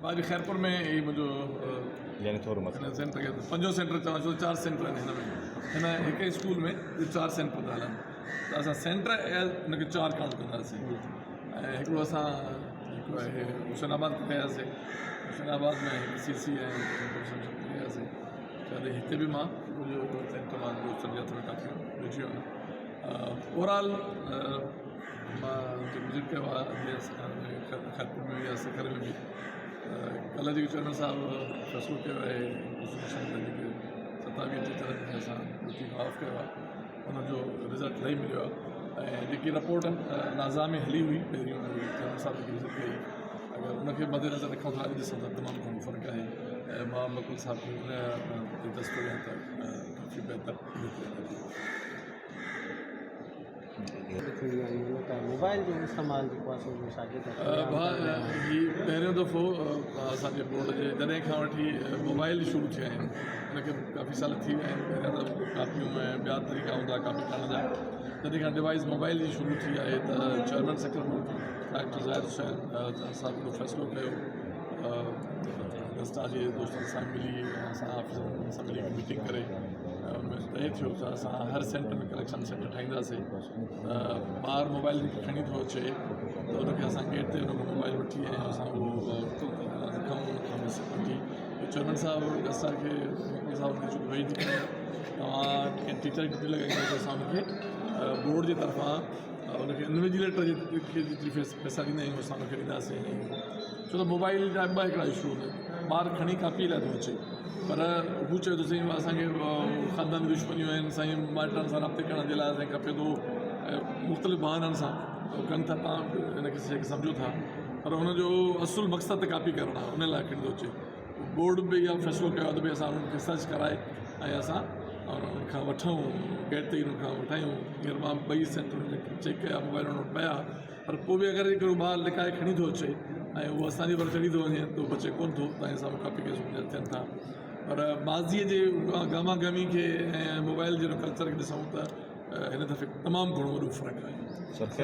باقي خيرپور ۾ هي منهنجو يعني ٿورو مٿي هن سينٽر کي پنجون سينٽر چوان ڇو چار سينٽر آهن هن ۾ هن هڪ ئي اسڪول ۾ چار سينٽر ٿا هلن ته اسان سينٽر هن کي چار ڪائونٽ ڪنداسين ۽ هڪڙو اسان هڪڙو آهي حسين آباد ڪياسين حسين آباد ۾ هڪ سي سي ۽ ڪياسين تڏهن هتي به مان منهنجو سينٽر مان دوستن جي هٿ ۾ ڪاپيون ڏٺيون آهن اوور آل مان جيڪو وزٽ ڪيو آهي خيرپور ۾ به يا سکر ۾ به ڪلهه جيڪو چيئرمين صاحب فيصلو ڪيو آهي جيڪي 27 ٽيچرن کي اسان ڊيوٽي کان آف ڪيو آهي ان جو رزلٽ صحيح مليو آهي ۽ جيڪي رپورٽ نازا ۾ هلي هئي پهريون چيئرمين صاحب جيڪي وزٽ ڪئي اگر ان کي مد نظر رکون ته اڄ ڏسون ته تمام گهڻو فرق آهي ۽ مان بقول صاحب کي ان دستور ڏيان ته ڪافي بهتر. هي پهريون دفعو اسان جي بورڊ جي جڏهن کان وٺي موبائل شروع ٿيا آهن ان کي ڪافي سال ٿي ويا آهن پهريان ته ڪاپيون ۽ ٻيا طريقا هوندا ڪاپي ڪرڻ جا جڏهن کان ڊوائيس موبائل جي شروع ٿي آهي ته chairman sector board doctor Zahid Hussain صاحب هڪڙو فيصلو ڪيو گسٽا جي دوستن سان ملي اسان آفيسرن سان ملي ميٽنگ ڪري ان ۾ طئي ٿيو ته اسان هر سينٽر ۾ ڪليڪشن سينٽر ٺاهينداسين ته ٻار موبائل جيڪي کڻي ٿو اچي ته ان کي اسان گيٽ تي ان کان موبائل وٺي ۽ اسان اهو رکون ان کان وٺي چيئرمين صاحب اسان کي صاحب کي چيو ڀئي توهان ڪنهن ٽيچر کي ڊيوٽي لڳائيندو ته اسان ان کي بورڊ جي طرفان ان کي انويجيليٽر جي جيتري فيس پئسا ڏيندا آهيون اسان ان کي ڏينداسين ڇو ته موبائل جا ٻه هڪڙا اشو هوندا آهن ٻار کڻي ڪاپي لاءِ ٿو اچي پر هو چئي ٿو سائين اسانکي خانداني دشمنيون آهن سائين مائٽن سان رابطي ڪرڻ جي لاءِ اسانکي کپي ٿو ۽ مختلف بهانن سان ڪن ٿا توهان ان کي سمجهو ٿا پر هن جو اصل مقصد ته ڪاپي ڪرڻ آهي ان لاءِ کڻي ٿو اچي بورڊ به اهو فيصلو ڪيو آهي ته ڀئي اسان انهن کي سرچ ڪرائي ۽ اسان انهن کان وٺون گيٽ تي ئي انهن کان وٺايون هينئر مان ٻئي سينٽر ۾ چيڪ ڪيا موبائل انهن وٽ پيا پر پوء به اگر هڪڙو ٻار لڪائي کڻي ٿو اچي ۽ اهو اسانجي ور چڙهي ٿو وڃي ته بچي ڪونه ٿو تنهن حساب سان ڪافي ڪيس ٿين ٿا پر ماضيء جي گهما گهمي کي ۽ موبائل جي ڪلچر کي ڏسون ته هن دفعي تمام گهڻو وڏو فرق آهي.